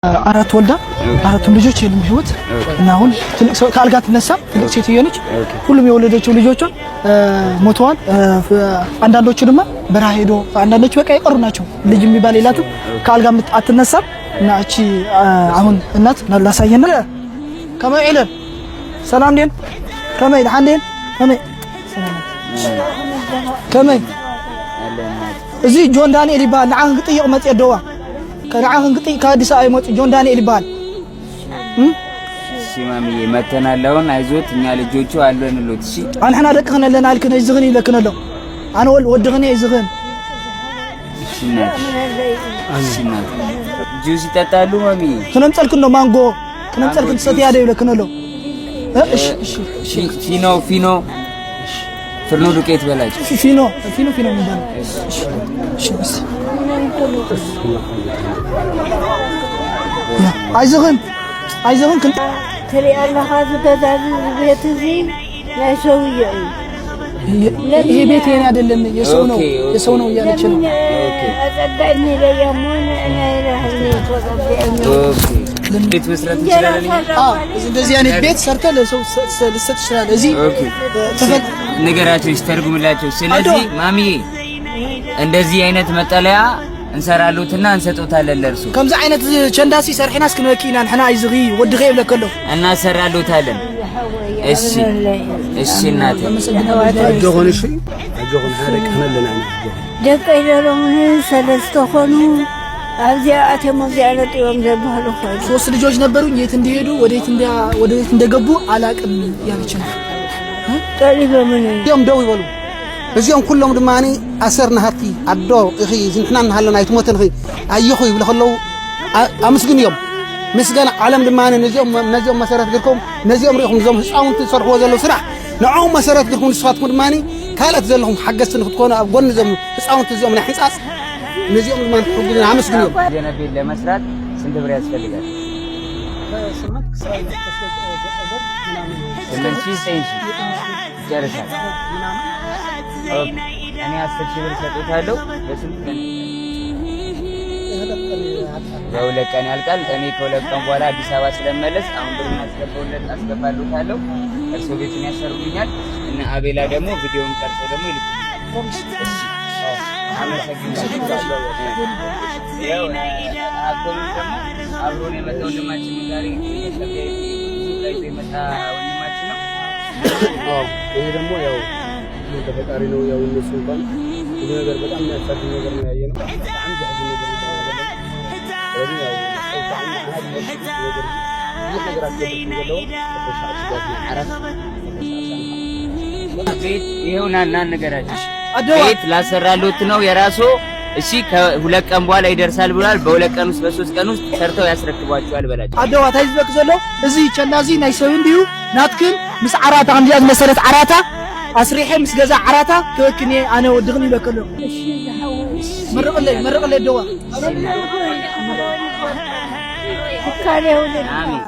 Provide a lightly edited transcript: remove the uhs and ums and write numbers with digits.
አራት ወልዳ አራቱም ልጆች የሉም ህይወት። እና አሁን ትልቅ ሰው ከአልጋ ትነሳም፣ ትልቅ ሴትዮ ነች። ሁሉም የወለደችው ልጆቿ ሞተዋል። አንዳንዶቹ ድማ በረሃ ሄዶ፣ አንዳንዶቹ በቃ የቀሩ ናቸው። ልጅ የሚባል የላትም፣ ከአልጋ አትነሳም። እና እቺ አሁን እናት ላሳየና ከመይ ዒለን ሰላም ዴን ከመይ ድሓን ዴን ከመይ ከመይ እዚ ጆን ዳንኤል ይበሃል። ንዓኽን ክጥይቕ መፅአ ደዋ፣ ንዓኽን ክጥይቅ ካብ ኣዲስ ኣበባ ይመፁ። ጆን ዳንኤል ይበሃል። እሺ ማሚዬ፣ መተናል። አሁን አይዞት፣ እኛ ልጆቹ አለንሎት። እሺ። ኣንሕና ደቅኽን ኣለና ኢልክን እዝኽን ይብለክን ኣሎ። ኣነ ወድኽን እየ ዝኽን። እሺ እናት፣ እሺ እናት። ጁስ ይጠጣሉ ማሚዬ? ክነምፀልክን ዶ ማንጎ ክነምፀልክን ትሰትያ ዶ ይብለክን ኣሎ። እሺ እሺ እሺ። ፊኖ ፊኖ ፍርኖ ዱቄት በላቸው። ፊኖ ፊኖ ፊኖ የሚባለው። እሺ እሺ። አይዞህን አይዞህን። ትሪኢ ኣለኻ፣ እዚ ገዛ እዚ ቤት እዚ ናይ ሰውዮ እዩ። ይሄ ቤት የኔ አይደለም፣ የሰው ነው፣ የሰው ነው እያለች ነው። ኣፀጋዕኒ ኢለያ እሞ ንዕናይ ራህኒ ተፀጊዐኒ። ቤት መስራት እንችላለን። አዎ፣ እንደዚህ አይነት ቤት ሰርተህ ለሰው ልትሰጥ ትችላለህ። እዚህ ንገራቸው፣ ይተርጉምላቸው። ስለዚህ ማሚዬ እንደዚህ አይነት መጠለያ እንሰራሉትና እንሰጦታለን ለእርሱ። ከምዚ ዓይነት ቸንዳሲ ሰርሒናስ ክንበኪ ኢና ንሕና። ኣይዝኺ ወድኸ ይብለክ ኣሎ። እናሰራሉታለን። እሺ እሺ እናቴ። ኣጆኹን፣ እሺ ኣጆኹን፣ ሓደ ደቅኽን ኣለና ኢና። ደቀይ ዘሎምኒ ሰለስተ ኮኑ፣ ኣብዚኣ ኣትዮም ኣብዚኣ ነጢቦም ዘባህሉ ኮይኑ። ሶስት ልጆች ነበሩኝ። የት እንደሄዱ ወዴት እንደገቡ አላቅም ያለች ነው። ጠሊቦምን። እዚኦም ደው ይበሉ። እዚኦም ኩሎም ድማኒ ኣሰር ናሃቲ ኣዶ እኺ ንሕና እናሃለና ኣይትሞትን ኺ ኣየኹ ይብሉ ከለዉ ኣመስግን እዮም። ምስጋና ዓለም ድማ ነዚኦም መሰረት ጌርኩም፣ ነዚኦም ሪኢኹም፣ እዞም ህፃውንቲ ዝሰርሕዎ ዘለዉ ስራሕ ንዖም መሰረት ጌርኩም፣ ንስኻትኩም ድማኒ ካልኦት ዘለኹም ሓገዝቲ ንክትኮኑ ኣብ ጎኒ እዞም ህፃውንቲ እዚኦም ናይ ሕንፃፅ ነዚኦም ድማ ትሕግዙን ኣመስግን እዮም። የነ ቤት ለመስራት ስንት ብር ያስፈልጋል? 8,000፣ 9,000 ይጨርሳል። Okay፣ እኔ 10,000 ብር ሰጦታለሁ። በስንት ቀን? በ2 ቀን ያልቃል። እኔ ከ2 ቀን በኋላ አዲስ አበባ ስለመለስ አሁን ብሩን አስገባውለት አስገባለታለሁ። እርሶ ቤቱን ያሰሩልኛል እና አቤላ ደግሞ ቪዲዮውን ቀርጾ ደግሞ ይልኩልኛል። እሺ፣ አመሰግናለሁ። ያው ሀብቶምም ደግሞ አብሮን የመጣ ወንድማችን ነው። ዛሬ ይዞ የመጣ ወንድማችን ነው። ይሄ ደግሞ ያው ተፈጣሪ ነው። ያው እነሱ እንኳን ብዙ ነገር በጣም የሚያሳዝን ነገር ነው ያየነው። በጣም ዘሕዝን ነገር ነው ያየነው። ስለዚህ ያው ሰው ብጣዕሚ ነገር ብዙሕ ነገራት ክገብር ዘለዎ ዓራት። ቤት ይኸው ና ና ንገራቸው። ቤት ላሰራሉት ነው የራሱ። እሺ፣ ከ2 ቀን በኋላ ይደርሳል ብሏል። በ2 ቀን ውስጥ፣ በ3 ቀን ውስጥ ሰርተው ያስረክቧቸዋል በላቸው። ኣደዋ እንታይ ዝበክ ዘሎ እዚ ቸንዳ እዚ ናይ ሰብ እንድዩ። ናትክን ምስ ዓራታ ከምዚኣ ዝመሰለት ዓራታ ኣስሪሐ ምስ ገዛ ዓራታ ክበክን እየ ኣነ ወድኽን ይብለክ ኣሎ። መርቕለይ መርቕለይ ደዋ። ትካል የውልድ። አሜን።